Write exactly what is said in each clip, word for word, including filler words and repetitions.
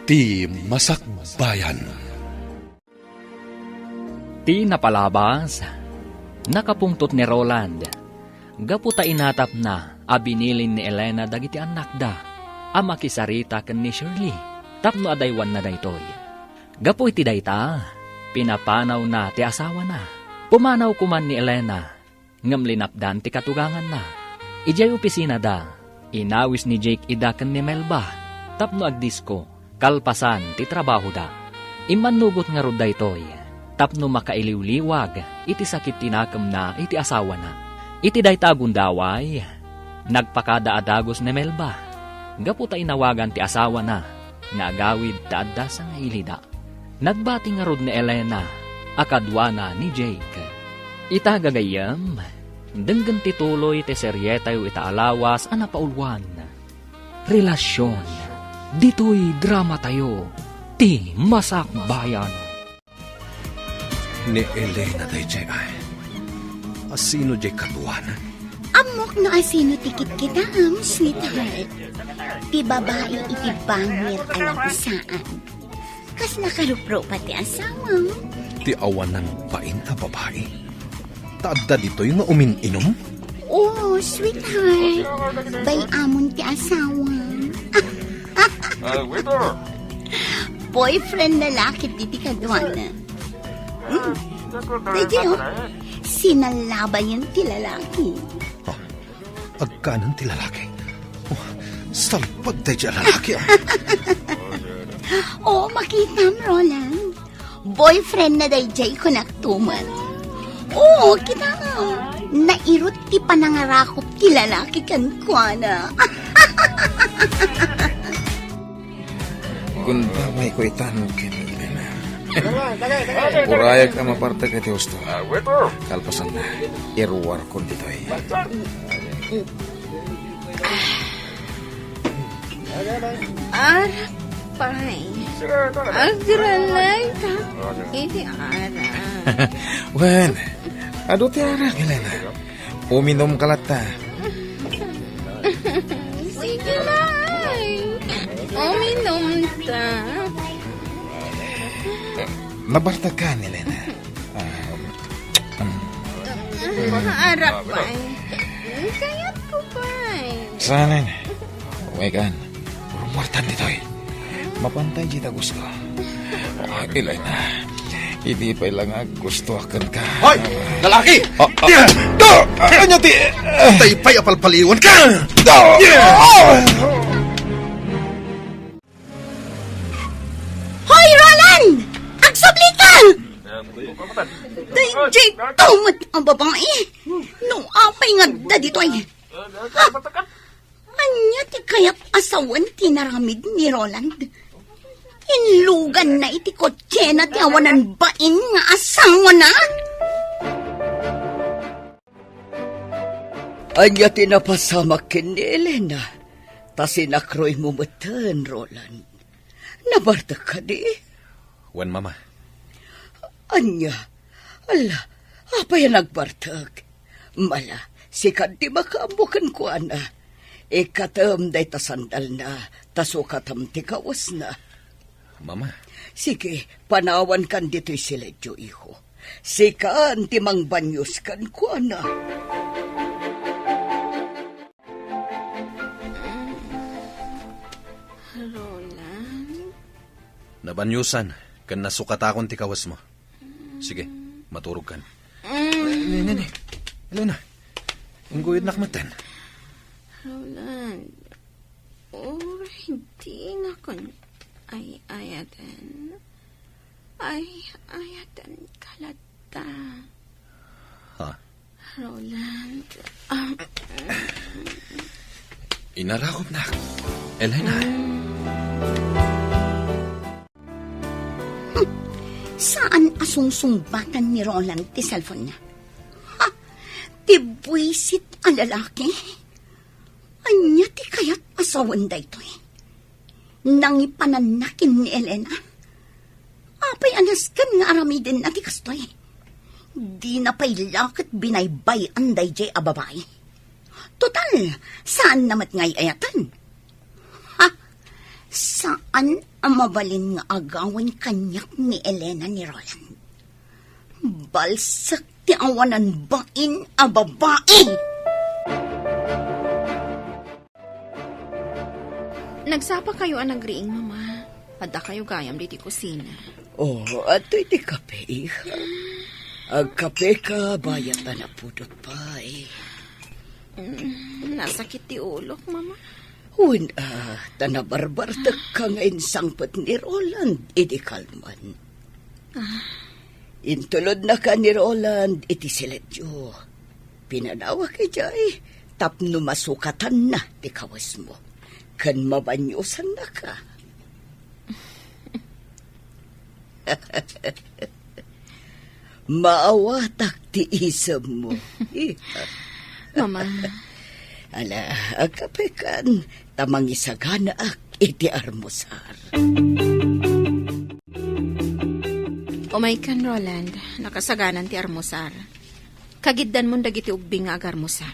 Ti Masakbayan. Ti napalabas, nakapungtot ni Roland gapu ta inatapna a binilin ni Elena dagiti annakda a makisarita ken ni Shirley tapno adaywanna daytoy. Gapu iti dayta, pinapanawna ti asawana. Pumanaw koman ni Elena ngem linapdan ti katuganganna. Idiay opisinada, inawis ni Jake ida ken ni Melba tapno agdisko kalpasan ti trabahoda. Immannugot ngarud daytoy tapno makailiwliwag iti sakit ti nakemna iti asawana. Iti dayta a gundaway, nagpakada a dagus ni Melba gapu ta inawagan ti asawana nga agawid ta adda sangailida. Nagbati ngarud ni Elena a kaduana ni Jake. Ita gagayyem, denggen ti tuloy ti serietayo ita a lawas a napauluan, Relasyon. Ditoy dramatayo, Ti Masakbayan. Ni Elena daydiay ay. Asino diay kaduana? Ammok no asino ti kitkitaem, sweetheart. Ti babai iti bangir a lagsaan. Kasla karuprupa ti asawam. Ti awanan bain a babai? Ta adda ditoy nga umin-inum? Oh, sweetheart. Bay-amon ti asawam. Ah, waiter! Boyfriend na lakit diti kaduana. Hmm. Daydiay, oh. Sinalabayan ti lalaki. Ah, agkanan ti lalaki. Oh, salpag daydiay a lalaki, ah. Oh, makitam, Roland. Boyfriend na daydiay kunak tuman. Oh, kitam. Nairut ti panangarakop ti lalaki kenkuana. Gundawayko itan ken Elena. Urayek a mapartek iti husto. Kalpasanna, iruarkon ditoy. Arak pay. Agralayka iti arak. Wen, adu ti arak, Elena. Uminumka latta. Sige, Nay. Uminumta. Nabartekka, Elena. Ah, um, um. Arak pay. Kayatko pay. Saan? Umaykan. Rummuartan ditoy. Mapantay dita gusto. Ah, Elena, idi pay la nga aggustoak kenka. Hoy! Lalaki! Ah, ah. Ania ti, tay pay a palpaliwanka! Hoy, Roland! Agsublika! Daydiay met a babai. No apay nga adda ditoy? Ha? Ania ti kayat a sawen ti inaramid ni Roland? Inluganna iti kotsena ti awanan bain nga asawana? Ania ti napasamak ken ni Elena? Ta sinakroymo metten, Roland. Nabartek kadi? Wen, Mama. Ania? Ala, apay a nagbartek? Mala, sika ti makaammo kenkuana. Ikkatem dayta sandalna, ta sukatem ti kawesna. Mama. Sige, panawankan ditoy siledyo, iho. Sikan ti mangbanyos kenkuana. Roland? Nabanyosan, ken nasukatakon ti kawesmo. Sige, maturogkan. Mm. Ay, ne, ne, ne. Elena, ingguyodnak metten. Roland, uray dinakon ay-ayaten. Ay-ayatenka latta. Ha? Roland, ah. Inarakopnak, Elena. Hmm. Saan a sungsungbatan ni Roland ti cellphone-na? Ha? Ti buisit a lalaki? Ania ti kayat a sawen daytoy? Nangipananna ken ni Elena? Apay a nasken nga aramidenna ti kastoy? Dina pay la ket binaybay-an daydiay a babai. Total, saanna met nga ay-ayaten. Ha? Saan a mabalin nga agawen kaniak ni Elena ni Roland. Balsek ti awanan bain a babai! Nagsapa kayo a nagriing, Mama. Adda kayo gayam diti kusina. Oh, adtoy ti kape, iha. Agkape ka, bayat ta napudot pay. Mm, nasakit ti ulok, Mama. Wen, ah, ta nabarbartek ka nga insangpet ni Roland idi kalman. Ah. Intulodnaka ni Roland iti siletyo. Pinanawak idiay tapno masukatanna ti kawesmo ken mabaniosannaka. Maawatak ti isemmo. Mama. Ala, agkapekan, ta mangisaganaak iti armusar. Umaykan, Roland. Nakasaganan ti armusar. Kagiddanmon dagiti ubbing nga agarmusar.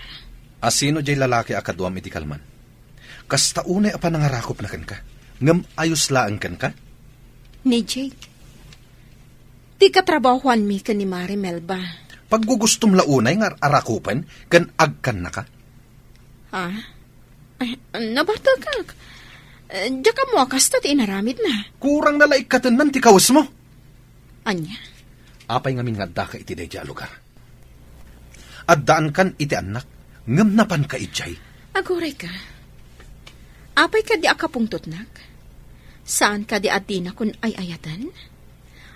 Asino jay lalaki a kaduam iti kalman? Kasta unay a panangarakupna kenka, ngem ayos laeng kenka? Ni Jake. Ti katrabahuanmi ken ni Mari Melba. Paggugustom la unay nga arakupen ken agkannaka? Ha? Ay, nabartekak. Eh, diak ammo a kasta ti inaramidna. Kurang na la ikkatennan ti kawesmo. Ania? Apay ngamin nga addaka iti daydiay a lugar? Addaankan iti annak, ngem napanka idiay. Aguray ka. Apay kadi a kapungtotnak? Saan kadi a dinakon ay-ayaten?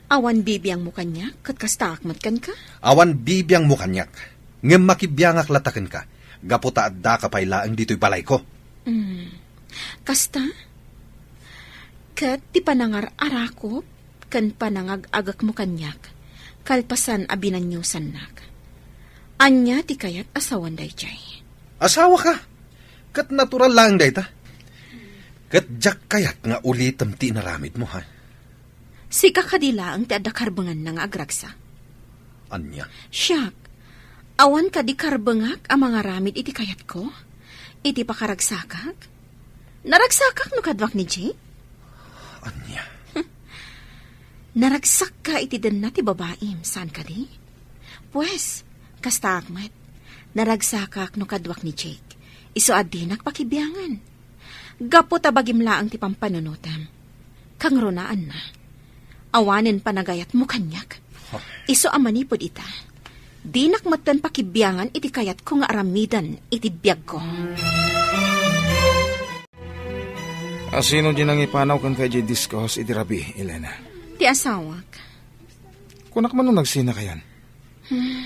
Awan bibiangmo kaniak, ket kastaak met kenka? Awan bibiangmo kaniak, ngem makibiangak latta kenka, gapu ta addaka pay laeng ditoy balayko. Mm. Kasta? Ket ti panangar-arakop ken panangag-agekmo kaniak, kalpasan a binaniosannak. Ania ti kayat a sawan daydiay? Asawaka, ket natural laeng dayta. Ket diak kayat nga ulitem ti inaramidmo, ha? Sika kadi laeng ti adda karbenganna nga agragsak? Ania? Siak, awan kadi karbengak a mangaramid iti kayatko? Iti pakaragsakak? Naragsakak no kaduak ni Jake? Ania? Naragsakka iti denna ti babaim, saan kadi? Pues, kastaak met. Naragsakak no kaduak ni Jake. Isu a dinak pakibiangan. Gapu ta bagim laeng ti pampanunotem. Kangrunaanna, awanen panagayatmo kaniak. Huh. Isu a manipud ita, dinak metten pakibiangan iti kayatko nga aramiden iti biagko. Asino di nangipanaw kenka idiay disco house idi rabii, Elena? Ti asawak. Kunak man no nagsinakayon. Hmm.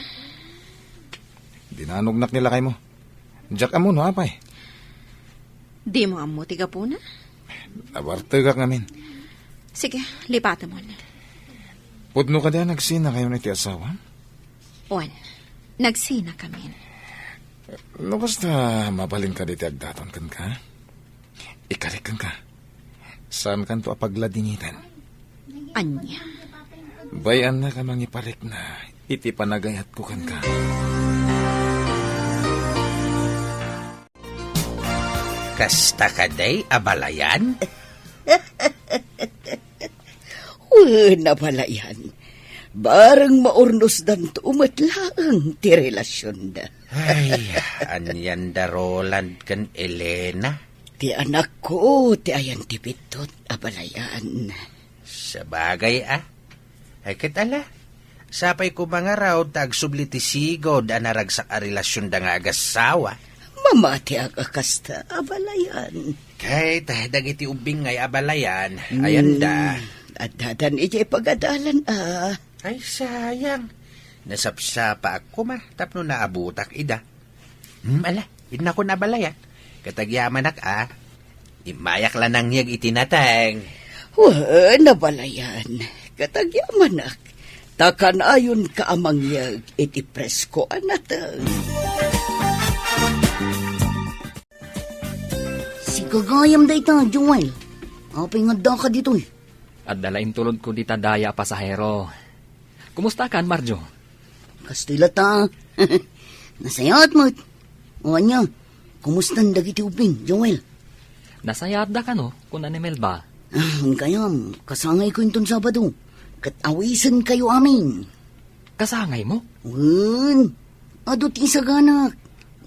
Dinanognak ni lakaymo. Diak ammo no apay. Dimo ammo ti gapuna? Nabartegak ngamin. Sige, lipatemon. Pudno kadi a nagsinakayon iti asawa? Wen, nagsinakamin. No kasta, mabalin kadi ti agdaton kenka? Ikarik kenka. Saankanto a pagladingiten. Ania? Bay-annak a mangiparikna iti panagayatko kenka. Kasta kadi, abalayan? Wen, abalayan. Bareng maurnosdanto met laeng ti relasionda. Ay, anian da Roland ken Elena? Ti anakko ti ayan ti biddut, abalayan. Sabagay a. Ay, ket ala, sapay koma ngarud ta agsubli ti sigud a naragsak a relasionda nga agassawa. Mamatiak a kasta, abalayan. Ket dagiti ubbing ngay, abalayan, ayanda. Hmm, addadan idiay pagadalan a. Ay, sayang. Nasapsapaak koma tapno naabutak ida. Hmm, ala, innakon, abalayan. Ket agyamanak a. Immayak la nangyeg iti nateng. Wen, abalayan. Ket agyamanak. Ta kanayonka a mangyeg iti presko a nateng. Sigagayam dayta, Joel. Apay nga addaka ditoy? Adda la intulodko dita daya a pasahero. Kumustakan, Marjo? Kastoy latta. Nasayaat met. O ania, kumustan dagiti ubbing, Joel? Nasayaatda kano, kuna ni Melba. Ah, gayam, kasangayko inton Sabado, ket awisenkayo amin. Kasangaymo? Wen, adu ti isaganak.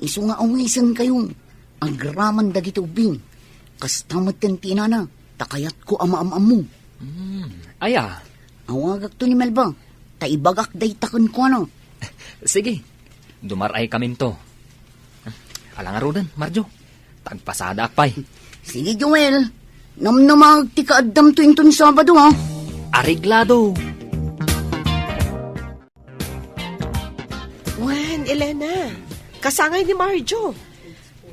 Isu nga awisenkayo. Agraman dagiti ubbing. Kasta metten ti inana, ta kayatko a maam-ammo. Hmm, aya? Awagakto ni Melba, ta ibagak dayta kenkuana. Sige, dumar-ay kaminto. Ala ngaruden, Marjo, tagpasadaak pay. Sige, Joel, namnamaag ti kaaddamto inton Sabado, ha? Areglado. Wen, Elena, kasangay ni Marjo.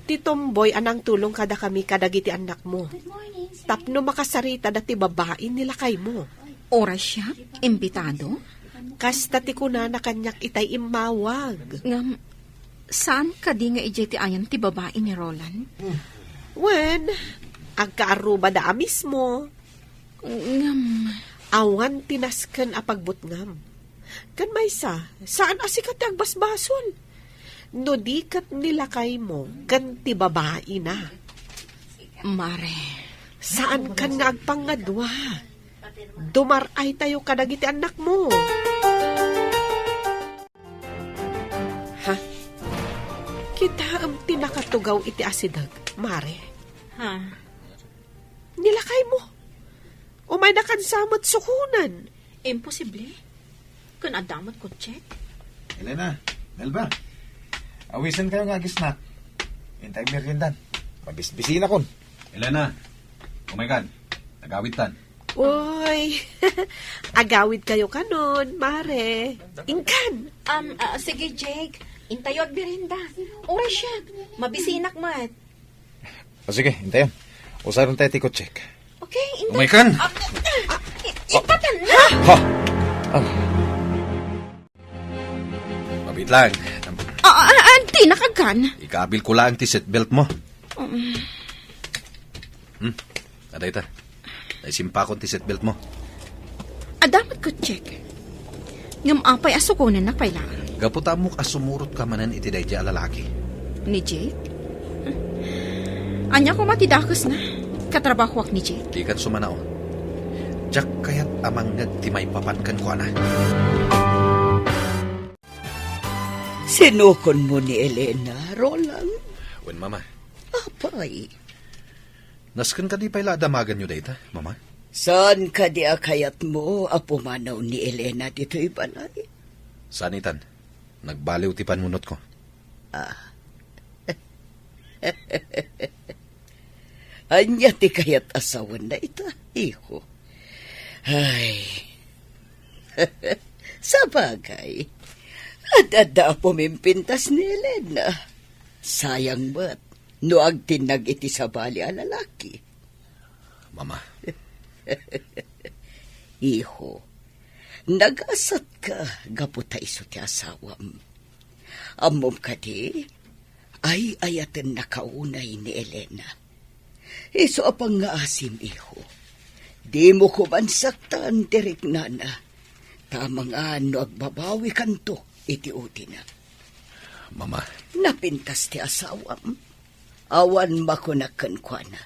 Ti tomboy a nangtulong kadakami kadagiti annakmo. Tapno makasaritada ti babain ni lakaymo. Oras siya, imbitado? Kasta ti kunana kaniak itay immawag. Ngem, saan kadi nga idiay ti ayan ti babain ni Roland? Wen, agkaarrubada a mismo. Ngem, awan ti nasken a pagbutngam. Ken maysa, saan a sika ti agbasbasol. No di ket ni lakaymo ken ti babaina. Mare. Saan kan nga agpangadua. Dumar-aytayo kadagiti annakmo. Ha? Kitaem ti nakatugaw iti asideg, Mare. Ha? Ni lakaymo. Umayna kansa met sukonen. Imposible. Ken adda met kotsek. Elena, Melba, awisenkayo nga agisnak. Intay meriendan. Mabisbisinakon. Elena, umaykan. Agawidtan. Uy, agawidkayo kanon, Mare. Inkan. Um, ah, sige, Jake. Intayo agmerienda. Oras siya. Mabisinak met. O sige, intayon. Usaron tayo ti kotsek. Okay, inta- Umaykan! Ah, ah, i-, itatan na! Ha? Ah. Mabit lang. Ah, ah, ah, di nakagan. Ikabil ko lang ti seatbelt mo. Um. Hmm, adayta. Naisimpakon ti seatbelt mo. Adda met kotsek. Ngem apay a sukonennak pay laeng? Gapu ta ammok a sumurotka manen iti daydiay a lalaki. Ni Jake? Ania koma ti dakesna? Katrabahoak ni Jake? Dikan sumanaon. Diak kayat a mangngeg ti maipapan kenkuana. Sinukonmo ni Elena, Roland? Wen, Mama. Apay? Nasken kadi pay la a damaganyo dayta, Mama? Saan kadi a kayatmo a pumanaw ni Elena ditoy balay? Saan itan. Nagbaliw ti panunotko. Ah. Ania ti kayat a sawen dayta, iho? Ay. Sabagay, ad-adda a pumimpintas ni Elena. Sayang met no agtinnag iti sabali a lalaki. Mama. Iho, nagasatka gapu ta isu ti asawam. Ammom kadi, ay-ayatennak unay ni Elena. Isu a pangngaasim, iho. Dimo koman saktan ti riknana. Ta amangan no agbabawikanto iti udina. Mama. Napintas ti asawam. Awan makunak kenkuana.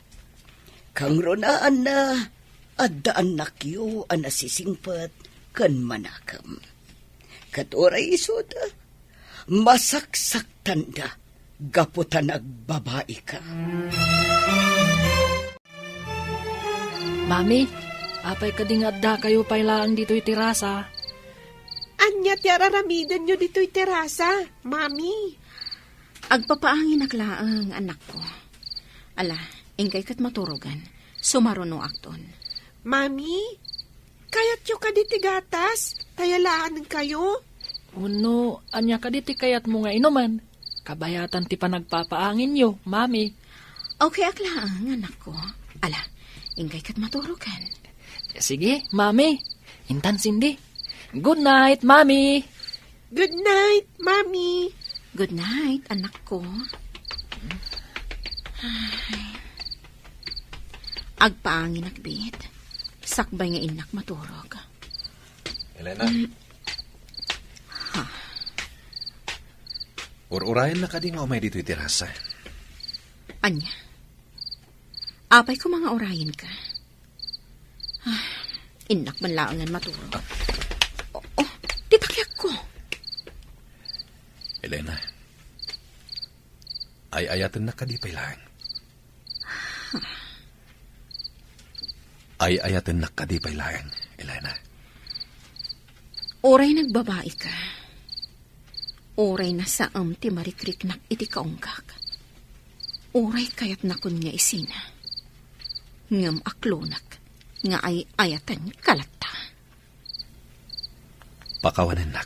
Kangrunaanna, adda annakyo a nasisingpet ken manakem. Ket uray isuda, masaksaktanda gapu ta nagbabaika. Mami, apay kadi nga addakayo pay laeng ditoy terasa? Ania ti ar-aramidenyo ditoy terasa, Mami? Agpapaanginak laeng, anakko. Ala, inkay ket maturogan. Sumarunoakton. Mami, kayatyo kadi ti gatas? Ta yalaanenkayo? Wenno, ania kadi ti kayatmo nga inumen? Kabayatan ti panagpapaanginyo, Mami. Okay ak laeng, anakko. Ala, inkay ket maturogan. Sige, Mami. Intan Cindy. Good night, Mami. Good night, Mami. Good night, anakko. Ay. Agpaanginak, bit. Sakbay nga innak maturog. Elena. Mm. Ha? Ur-urayennak kadi nga umay ditoy terasa? Ania? Apay koma nga urayenka? Innak man laengen maturog. Oh, oh, ti takiakko. Elena, ay-ayatennak kadi pay laeng? Ay-ayatennak kadi pay laeng, Elena? Uray nagbabaika, uray nasaem ti marikriknak iti kaunggak, uray kayatnakon nga isina, ngem aklonak nga ay-ayatenka latta. Pakawanennak.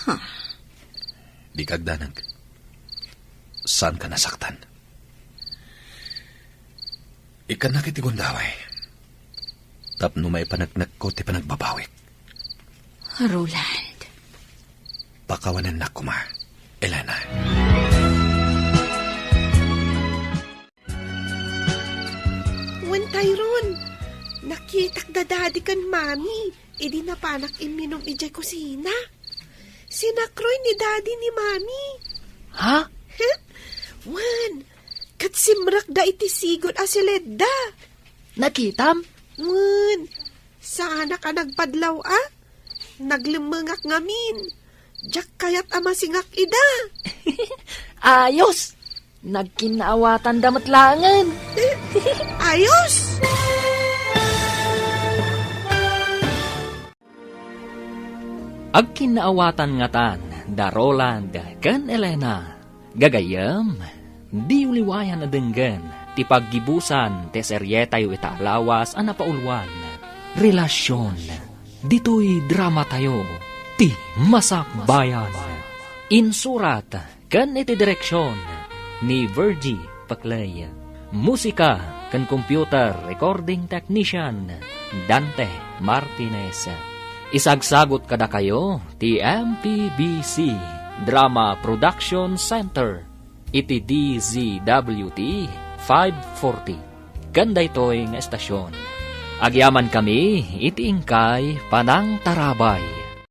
Huh. Dika agdanag. Saanka nasaktan. Ikkannak iti gundaway tapno maipaneknekko ti panagbabawik. Roland. Pakawanennak koma, Elena. Wen, Tyrone, nakitak da Daddy ken Mami idi napanak imminum idiay kusina. Sinakroy ni Daddy ni Mami. Ha? Wen, ket simrekda iti sigud a siledda. Nakitam? Wen, saanak a nagpadlaw a. Naglemmengak ngamin. Diak kayat a masingak ida. Ayos! Nagkinnaawatanda met laengen. Ayos! Agkinnaawatan ngatan da Roland ken Elena. Gagayyem, diyo liwayan a denggen ti paggibusan ti serietayo ita a lawas a napauluan, Relasyon. Ditoy dramatayo, ti Masakbayan. Insurat ken iti direksyon ni Virgie Paclay. Musika ken computer recording technician, Dante Martinez. Isagsagut kadakayo ti M P B C Drama Production Center iti D Z W T five forty. Ken daytoy nga estasion, agyamankami iti inkay panangtarabay.